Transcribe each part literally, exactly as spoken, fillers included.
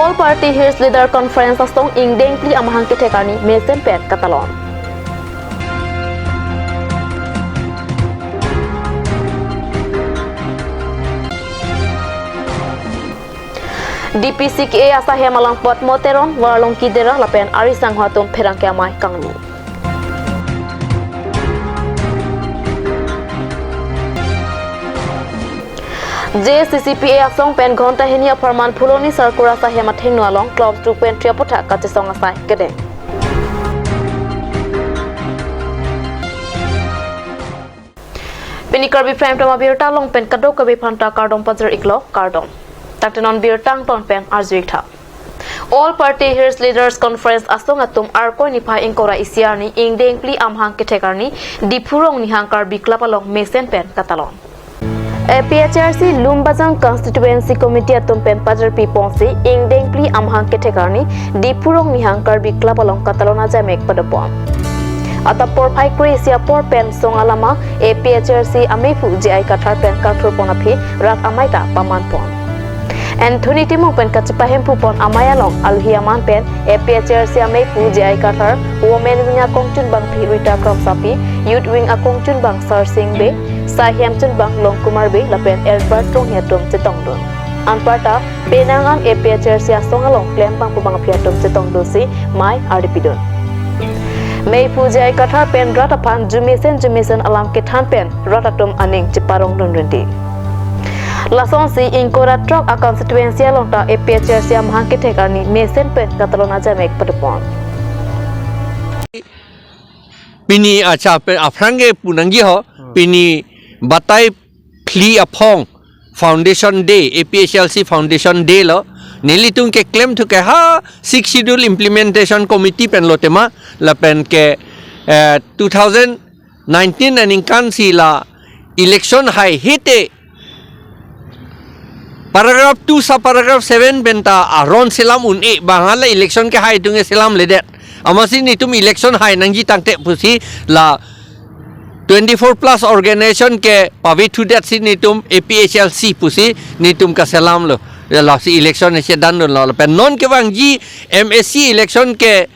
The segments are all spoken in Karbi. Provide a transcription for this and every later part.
All Party Hills Leader Conference asong ingdeng phli amahang kethek arni mesen pen katalon. D P C K A asahem along Potmo Teron, Warlongki Dera lapen ari sangho atum pherangke amei kangni. J C C P A asong pen ghonta hini apharman Phuloni Sarkura asahem athengno along clause two point three aputhak kachesong asai kedeng. Pini Karbi Prime Time abirta along pen kadokave aphanta kardom pajir-iklo, kardom. Tangte non birta angton pen arju-ik tha. All Party Hills Leaders Conference asong atum Arkoi niphai ingkoi ra isi arni ingdeng phli amahang kethek arni Diphu Rongni hang Karbi Club along mesen pen katalon. A P H L C Lumbajong Constituency Committee atum pen pajirpi ponsi ingdeng phli amahang kethek arni Diphu Rongni hang Karbi Club along katalon ajaimek padopon. Adap porphai kre-isi apor pen song alama A P H L C ameiphu J I Kathar pen kangthurpon aphi rat amei ta pamanpon. Anthony Timung pen kachepahemphu pon amei along alohi aman pen A P H L C ameiphu J I Kathar, Women Wing akongchunbang aphi Rita Kramsapi, Youth Wing akongchunbang Sarsing Bey, Saihem chunbang Longkumar Bey lapen Albert Ronghi atum chetongdun. Anparta penang an A P H L C asong along klembang pubang aphi atum chetongdunsi mei ardi pidun. Meiphu J I Kathar pen rat aphan jumesen jumesen alam kethan pen rat atum aning cheparongdun rinti. Lasonsi ingkoi ra throk a constituency along ta A P H L C amahang kethek arni mesen pen katalon ajaimek padopon. Pini acha pe aphrang ke punangji ho, pini batai phli aphong Foundation Day, A P H L C Foundation Day lo, nelitum keklemthu ke ha Sixth Schedule Implementation Committee pen lo tema, lapen ke, eh, two thousand nineteen aningkan si la election haihete paragraph two sub paragraph seven pen ta aron selam un-e, bang hala election kehai atum ke selamledet. Amatsi netum election hai nangji tangte pusi la twenty-four plus organization ke pavethudetsi netum A P H L C pusi netum kaselamlo. Ya, lasi election isi dandunlo. Pen non kevangji M A C election ke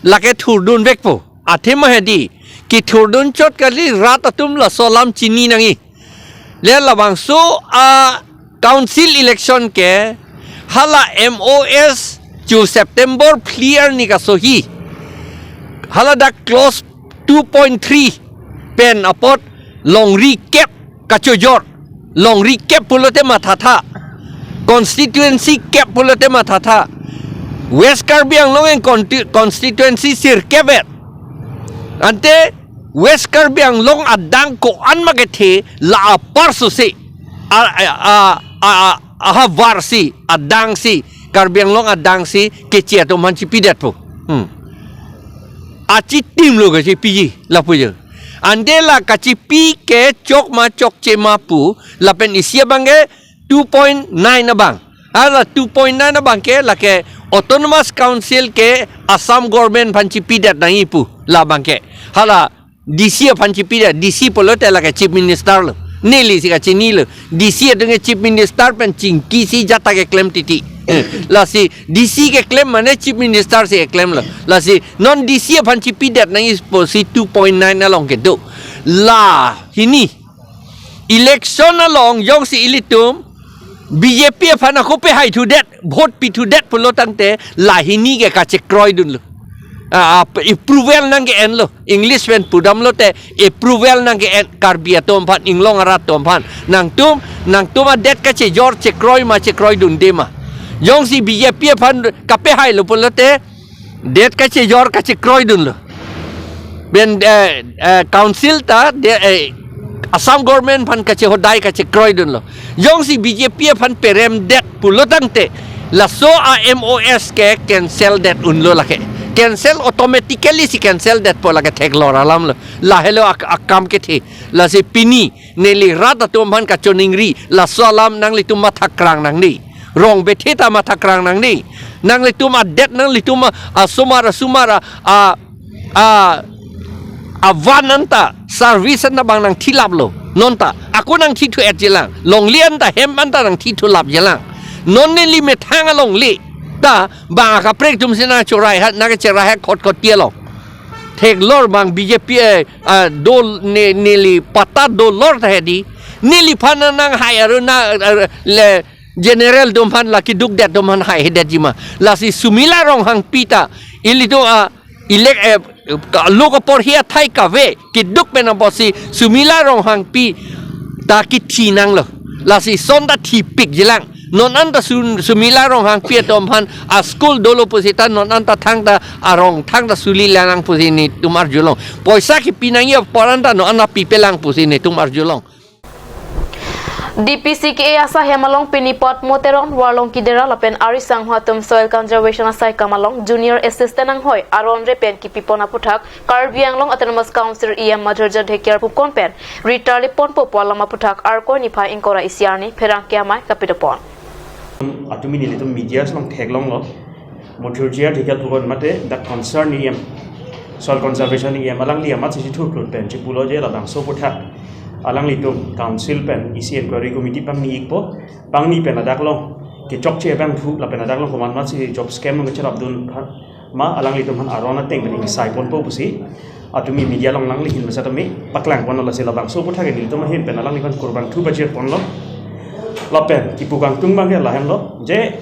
lake thurdunvekpo. Athema hedi, kethurdun chot kali, rat atum laso alam chini nangji. Le labangso a council election ke hala M O S chu September phli arni kasohi. Hala dak clause two point three pen apot longri kep kachojor. Longri kep pulote mathatha. Constituency kep pulote mathatha. West Karbi Anglong en conti-, constituency sirkep et. Ante West Karbi Anglong adang ko-an ma kethe la apar sose. A, a, a, a, a, ahavar si, adang si, Karbi Anglong adang si, keche atum aphan chipidetpo. Hmm. Achitim lo kachipiji, lapu jo. Ante la kachipi ke chok ma chokche ma pu, lapen isi abang ke two point nine abang. Hala two point nine abang ke lake Autonomous Council ke Assam Government aphan chipidet nangji pu labang ke. Hala D C aphan chipidet, D C pulote lake Chief Minister lo. Neli si kachinilo. D C atum ke Chief Minister pen chingkisi jata keklem titi. Eh, lasi D C keklem mane Chief Minister si keklemlo. Lasi non D C aphan chipidet nangji pusi two point nine along kedo. La hini election along jongsi ilitum B J P aphan ako pehaithudet, vote pithudet pulo tangte la hini ke kachekroidunlo. Ah, ah, approval nangke-enlo. English pen pudamlote approval nangke-en Karbi atum aphan, inglong arat atum aphan. Nangtum, nangtum adet kachejor chekroi ma chekroidunde ma. Jongsi B J P aphan kapehailo pulote det kachejor kachekroidunlo. Pen, eh, eh, council ta de, eh, Assam government aphan kachehodai kachekroidunlo. Jongsi B J P aphan peremdet pulo tangte laso a M O S ke cancel det unlo lake. Cancel automatically si cancel detpo lake theklor alamlo. Lahelo ak-, akam kethe. Lasi pini neli rat atum aphan kachoningri, laso alam nanglitum mathakrang nangne. Rong bethe ta mathakrang nangne. Nanglitum adet, nanglitum a, asomar, asomar a, a, a, avan anta, service anta bang nangthilaplo. Non ta, ako nangthithu-etjilang. Longle anta, hem anta nangthithulapjilang. Non neli methang alongle. Ta bang akaprek atum si nangchorai ha, nangcherai ha khot khot tielo. Theklor bang B J P, eh, ah, dol ne, neli patta dolor ta hedi. Neliphan nanghai aru na, ah, le general atum aphan la keduk det atum aphan haihedetji ma. Lasi Sumila Ronghangpi ta ilitum, ah, elect, eh, ka-, lo kaporhi athai kave keduk pen apotsi Sumila Ronghangpi ta kithi nanglo. Lasi son ta thipikjilang. Non anta Su-, Sumila Ronghangpi atum aphan a-school dolo pusita non anta thangta arong thangta suli lang pusi nelitum arjulong. Poisa kipi nangji apor anta non anta pipelang pusi nelitum arjulong. D P C K A asai hem along pini Padmo Teron, Warlong Kidera lapen ari sangho atum soil conservation asai kam along junior assistant anghoi aron re pen kipipon aputhak Karbi Anglong Autonomous Council E M Madhurjya Dhekial pukon pen ritar liponpo pu alam aputhak Arkoi niphai ingkoi ra isi arni pherangke amei kapidopon. Atumi nelitum media along theklonglo. Madhurjya Dhekial pukon mate the concern E M, soil conservation E M alangli amat si chithurphlut pen chipulo je labangso aputhak alanglitum council pen isi inquiry committee pangni-ikpo, pangni pen ladak along kechokche abang thu lapen ladak along komat mat si job scam along kacherapdun pha-, ma alanglitum aphan aron ateng pen ingsai ponpo pusi atumi media along alangli ahin masa tame paklang ponlo. Lasi labangso aputhak ke nelitum ahin pen alangliphan kurbang thu pajir ponlo. Lapen kipu kangtung abang ke lahenlo je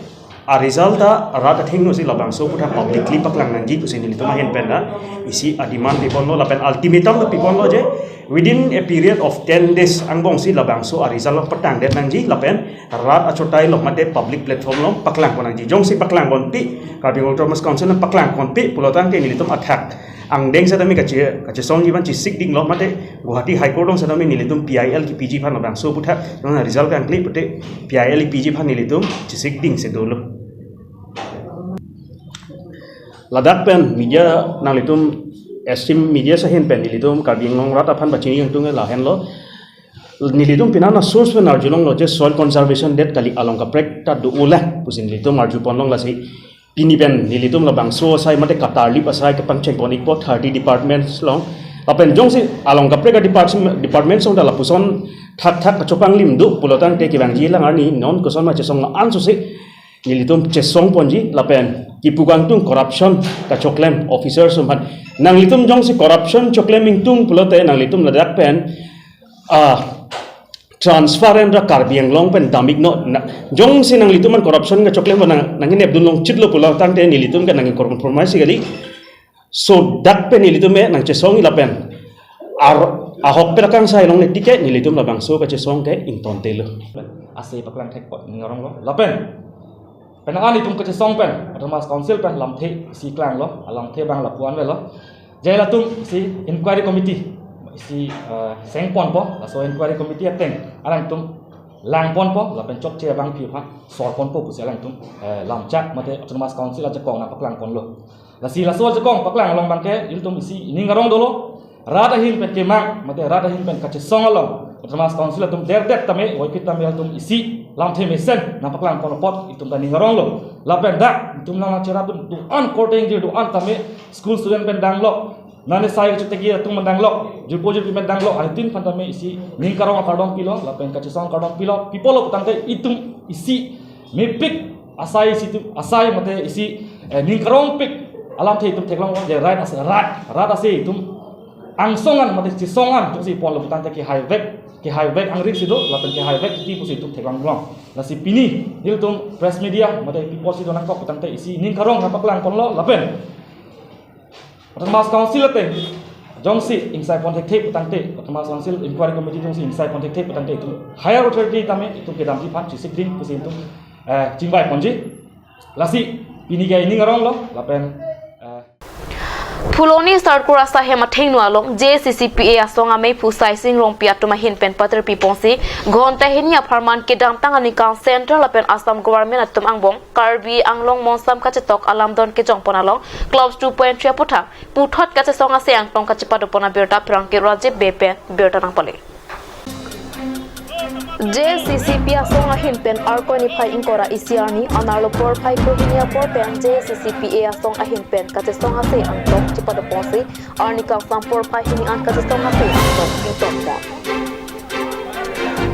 a-result ta rat athengno si labangso aputhak publicly paklang nangji pusi nelitum ahin pen na isi a-demand piponlo lapen ultimatum ta piponlo je within a period of ten days angbong si labangso a-result along patangdet nangji lapen rat achotai along mate public platform along paklang pon nangji. Jongsi paklang ponpe, Karbi Anglong Autonomous Council along paklang ponpe pulo tangte nelitum athak angdeng setame kache, kachesongji aphan chesik dinglo mate Guwahati High Court along setame nelitum P I L kipiji aphan labangso aputhak non result kangkli pute P I L kipiji aphan nelitum chesik ding si dolo. Ladak pen media nanglitum esteem media ahin pen nelitum Karbi Anglong rat aphan pachini kangtung lahenlo. Nelitum pinana source pen arjulonglo je soil conservation det kali along kaprek ta do-olang pusi nelitum arju ponlong. Lasi pini pen nelitum labangso asai mate katarlip asai kepangcheng pon-ikpo thirty departments along. Lapen jongsi along kaprek a-department, departments along ta lapuson thakthak kachopanglim do pulo tangte kevangji lang arni non koson ma chesong la anso si nelitum chesong ponji lapen kipu kangtung corruption kachoklem officers atum aphan. Nanglitum jongsi corruption choklem ingtung pulote nanglitum ladak pen, ah, transfer en ra Karbi Anglong pen dam-iknon. Na, jongsi nanglitum aphan corruption kachoklem nang, nangchinep dunlong chitlo pulo tangte nelitum ke nangcompromise kali. So dak pen nelitum ke nangchesong lapen ar, ahokpet akangsai longle tik ke nelitum labangso kachesong ke ingtontelo. Ase paklang thek pot ning aronglo. Lapen penang an itum kachesong pen Autonomous Council pen lamthe isi klanglo, alamthe abang lapu-an avelo. Je latum isi inquiry committee isi, eh, seng ponpo, laso inquiry committee ateng alangtum lang ponpo, lapen chokche abangpi aphan sor ponpo pusi alangtum, eh, lamchak mate Autonomous Council ajakong nangpaklang ponlo. Lasi laso ajakong paklang along abangke ilitum isi ining arong dolo. Rat ahin pen kemang mate rat ahin pen kachesong along Autonomous Council atum derdet tame, voiphit tame atum isi lamthe mesen nangpaklang pon apot itum ta ning aronglo. Lapen dak itum nangcherapdun do-an korte ingjir do-an tame school student pen danglo, nane sai kachoteki atum pen danglo, jirpo jirpi pen danglo, anitin aphan tame isi ning karong akardom pilo, lapen kachesong akardom pilo, pi pulo putangte itum isi mepik asai isi itum, asai mate isi, eh, ning karongpik alamthe itum theklong je rat as-, rat, rat ase itum angsong an mate chesong an atum si ponlo putangte kehaivek, kehaivek angrik si do, lapen kehaivek titi pusi itum theklonglong. Lasi pini nelitum press media mate people si do nangkok putangte isi ning karong nangpaklang ponlo, lapen Autonomous Council ateng jongsi ingsai pon thekthe putangte, Autonomous Council Inquiry Committee jongsi ingsai pon thekthe putangte itum higher authority tame itum kedamji aphan chesik ding pusi itum, eh, chingvai ponji. Lasi pini ke ining aronglo, lapen, eh, Phuloni Sarkur asai hem athengno along J A C C P A asong amei phu Saising Rongpi atum ahin pen patir piponsi ghonta hini apharman kedamtang anikang Central lapen Assam Government atum angbong Karbi Anglong Monsam kachetok alamdon kejongpon along Clubs two point three aputhak puthot kachesong ase angtong kachepadopon abirta pherangke Rajiv Bey pen birta nangpale. J A C C P A asong ahin pen Arkoi niphai ingkoi ra isi arni anerlo porphai kre hini apor pen J A C C P A asong ahin pen kachesong ase angtong chepadoponsi arni kangsam porphai hini an kachesong ase angtong ingtongpon.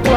Pu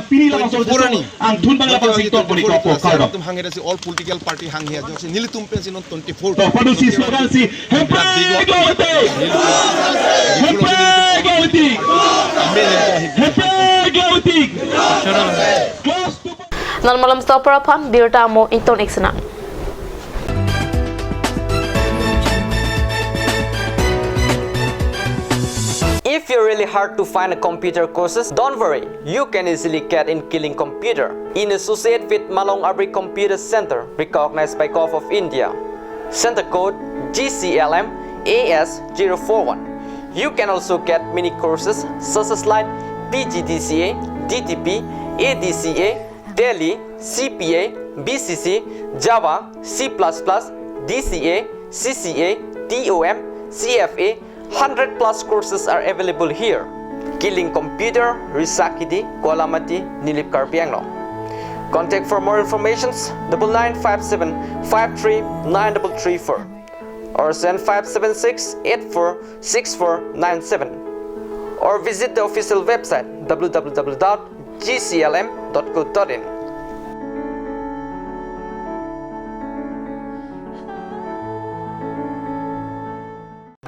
pini labangso twenty-four ani. Angthun bang labangsi twenty-four tongpon-ikpo, kardom. Atum hanghe si all political party hanghe ajo si nelitum pensi non twenty-four. To padu si slogan si, Hemprek Gawati! Hemprek Gawati! Hemprek Gawati! Class two. Non malom stopper aphan birta mo ington iksena. If you're really hard to find a computer courses, don't worry. You can easily get in Killing Computer in associate with Malong Abri Computer Center, recognized by Govt of India. Center code G C L M A S zero four one. You can also get many courses such as like P G D C A, D T P, A D C A, Tally, C P A, B C C, Java, C plus plus, D C A, C C A, T O M, C F A, hundred plus courses are available here. Killing Computer, Risakidi, Kolamati, Nilip, Karbi Anglong. Contact for more informations, double nine five seven five three nine double three four or seven five seven six eight four six four nine seven, or visit the official website w w w dot g c l m dot co dot in.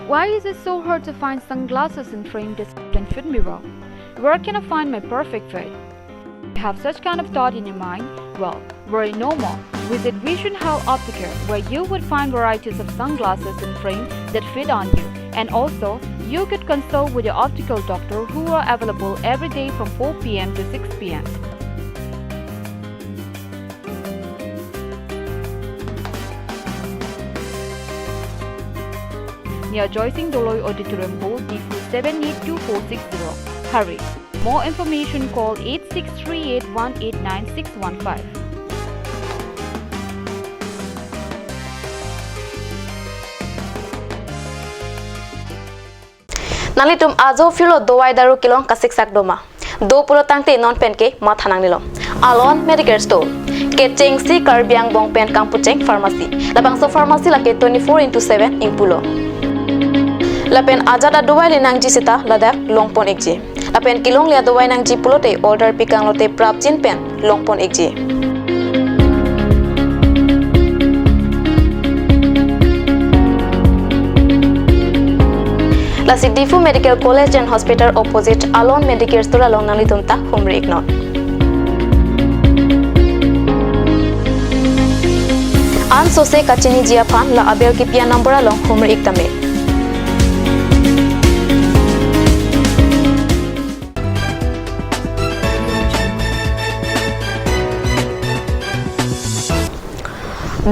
Why is it so hard to find sunglasses in frame that can fit me well? Where can I find my perfect fit? You have such kind of thought in your mind? Well, worry no more. Visit Vision Health Optica, where you would find varieties of sunglasses in frame that fit on you. And also, you could consult with your optical doctor, who are available every day from four p m to six p m. Near Joysing Doloi Auditorium Hall, Diphu seven eight two four six zero. Hurry! More information, call eight six three eight one eight nine six one five. Nanglitum ajo phirlo dovai daru kelong kasiksak doma? Do pulo tangte non penke matha nangnelo. Alon Medicare Store, kechengsi Karbi angbong pen kangpucheng pharmacy. Labangso pharmacy lake twenty-four into seven ingpulo. Lapen ajat adovai le nangji seta ladak longpon-ikji. Lapen kelongle adovai nangji pulote order pikanglote prapjin pen longpon-ikji. Lasi Diphu Medical College and Hospital opposite Alon Medicare Store along nanglitum ta humri iknon. Ansose kachiniji aphan la aber kipi a-number along humri ik tame.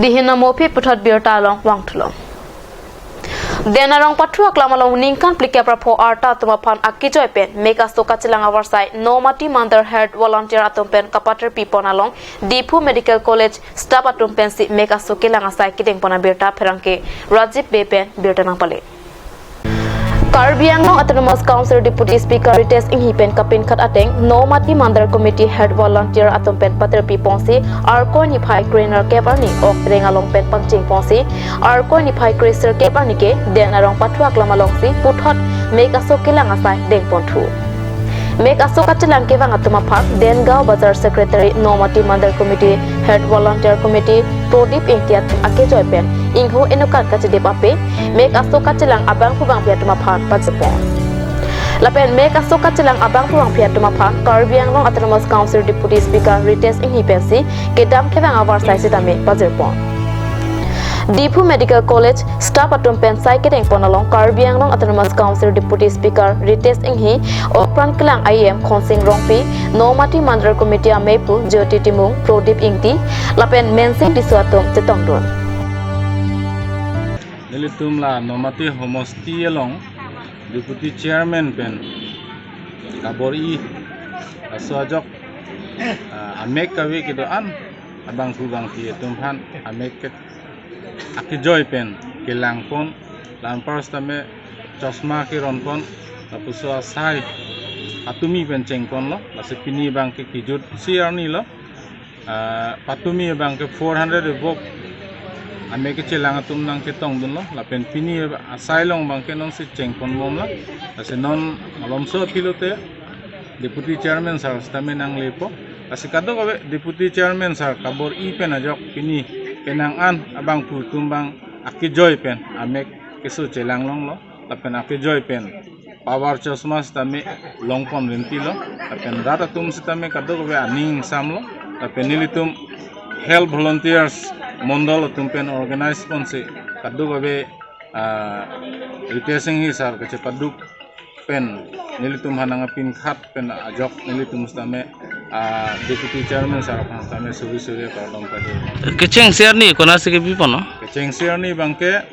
Dihin Namophi puthot birta along vangthulo. Den arong pathu aklam along ningkan phlikep ra pho arta atum aphan akejoi pen mek aso kachelang avarsai Nomati Mandar Health Volunteer atum pen kapaterpi pon along Diphu Medical College staff atum pensi mek aso kelang asai kedeng pon abirta pherangke Rajiv Bey pen birta nangpale. Karbi Anglong Autonomous Council Deputy Speaker Ritesh Enghi pen kapinkhat ateng Nomati Mandar Committee Health Volunteer atum pen paterpi ponsi Arkoi niphai krenerkep arni ok reng along pen pangcheng ponsi Arkoi niphai kresirkep arni ke den arong pathu aklam alongsi puthot mek aso kelang asai deng ponthu. Mek aso kachelang kevang atum aphan Dengaon Bazar Secretary Nomati Mandar Committee Health Volunteer Committee Prodip Engti atum akejoi pen ingho inutkan kachedip ape mek aso kachelang abangphu bangphi atum aphan pajirpon. Lapen mek aso kachelang abangphu bangphi atum aphan Karbi Anglong Autonomous Council Deputy Speaker Ritesh Enghi pensi kedam kevang avarsai sitame pajirpon. Diphu Medical College staff atum pen sai kedeng pon along Karbi Anglong Autonomous Council Deputy Speaker Ritesh Enghi, okpran kelang I M Khonsing Rongpi, Nomati Mandar Committee amepu Jyoti Timung, Prodip Engti, lapen Mensing Tisso atum chetongdun. Nelitum la Nomati Homosti along Deputy Chairman pen kabor-i aso ajok, ah, amek kave kedo-an abangphu bangphi atum aphan amek ke akejoi pen kelang pon, la anpar sitame chosma keron pon, lapuso asai patumi pen cheng ponlo, lasi pini abang ke kejut si arni lo, ah, patumi abang ke four hundred above amek kechelang atum nangchetongdunlo, lapen pini asai along abang ke nonsi cheng pon bomlo, lasi non malomso aphi lote Deputy Chairman sir sitame nanglepo. Lasi kadokave Deputy Chairman sir kabor-i pen ajok pini penang an abangphu atum abang akejoi pen amek keso chelang longlo. Lapen akejoi pen power chosma sitame long pon rinti lo. Lapen rat atum sitame kadokave aning ingsamlo. Lapen nelitum health volunteers mondol atum pen organize ponsi kadokave, ah, Ritesh Enghi sir kachepaduk pen nelitum aphan nangpinkhat pen ajok nelitum sitame, ah, Deputy Chairman sir aphan sitame suri suri kardom pajir. Kechengsi arni konatsi kepi ponlo? Kechengsi arni abang ke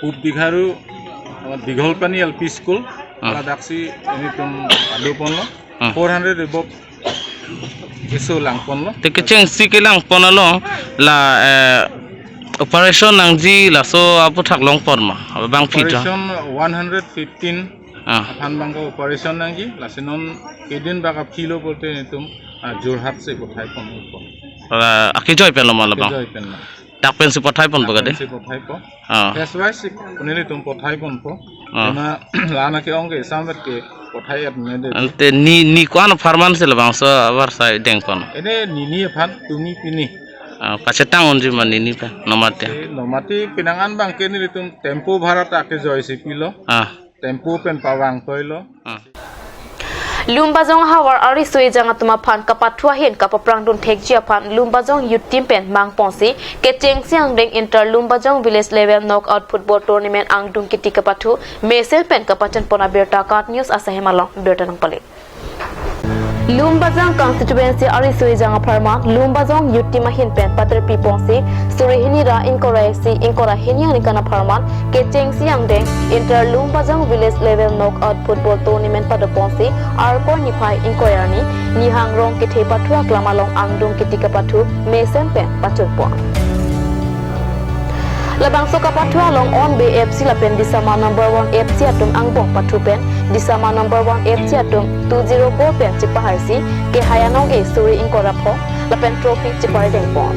Pub Dikharu, ah, Dikolpani L P School, ah, ladaksi nelitum pado ponlo. Ah. Four hundred above keso lang ponlo. Te kechengsi kelang pon along la, eh, operation nangji laso aputhak long pon ma? Abangphi ta? Operation one hundred fifteen. Ah. Aphan abang ke operation nangji, lasi non kedin bak aphi lo pulote nelitum, ah, Jorhat si pathai pon pon. La akejoi pen lo ma labang? Akejoi pen lo. Dak pensi pathai pon ba kade? Dak pensi pathai pon. Ah. Phase wise si nelitum pathai ponpo. Ah. Karena la-an ke-ong ke sambat ke pathai et ne de. Ante ni, ni ko-an apharman si labangso avarsai deng pon? Ene nini aphan tumi pini. Ah, kachetang unji ma nini pen, Nomati? Eh, Nomati penang an abang ke nelitum tempo bhara ta akejoi si pilo. Ah. Tempo pen pavang toilo. Ah. Lumbajong havar ariso ejang atum aphan kapathu ahin kapaprangdun thekji aphan Lumbajong Youth Team pen mang ponsi kechengsi angdeng Inter Lumbajong Village Level Knockout Football Tournament angdung kiti kapathu mesen pen kapachun pon abirta KAT News Asahem along birta nangpale. Lumbajong constituency ariso ejang apharman Lumbajong Youth Team ahin pen paterpi ponsi suri hini ra ingkoi ra isi ingkoi ra hini aningkan apharman kechengsi angdeng Inter Lumbajong Village Level Knockout Football Tournament pado ponsi Arkoi niphai ingkoi arni Nihang Rongkethe pathu aklam along angdung kiti kapathu mesen pen pachun pon. Labangso kapathu along Onbe F C lapen Disama number one F C atum angbong pathu pen Disama number one F C atum two zero goal pen chepahaisi kehai anong-e suri ingkoi ra pho lapen trophy cheparideng pon.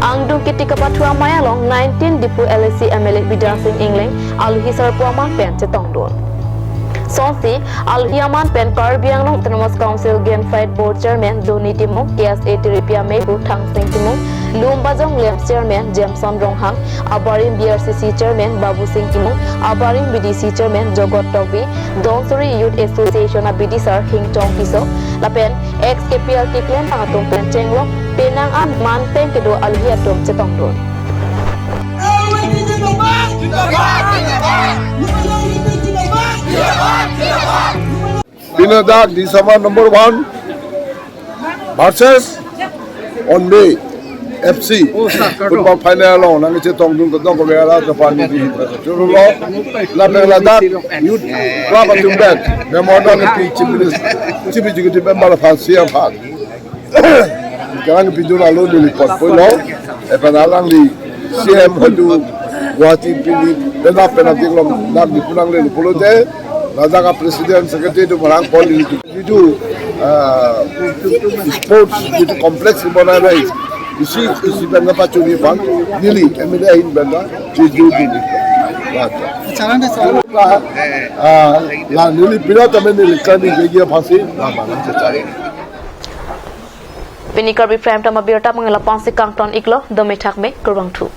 Angdung kiti kapathu amei along nineteen Diphu L A C M L A Bidya Sing Engleng alohi sarpo aman pen chetongdun. Sonsi alohi aman pen Karbi Anglong Autonomous Council Game Fight Board Chairman Doni Timung, K S A Tiripi amepu Thangsing Timung, Lumbajong Lamps Chairman Jameson Ronghang, abarim B R C C Chairman Babu Singh Timung, abarim B D C Chairman Jogot Tokbi, Donsuri Youth Association abidisar Hingchong Tisso, lapen ex K P L T klembang atum pen chenglok penang an man pen kedo aluhi atum chetongdun. Pini ladak Disama number one versus Onbe F C football final along nangchetongdun kedok kebera depan di churulok lapen ladak youth club atum pen memorandum pi chief minister, chief executive member aphan C M aphan. Kerang pidun alo neli pot polo, epan alangli C M hadu Guwahati pini pena pena tinglo nak di punang le pulote, ladak president secretary tu marang pon di itu, ah, sports itu complex di bona nai. Isi isi pena pachuni bang neli M L A hin pena tuju di. Acharan de soal. Ah, la neli pira tamen neli kani gaya pasi la bang cecari. Pini Karbi Prime Time abirta mangla ponsi kangton iklo, dome thakme, kurvangthu.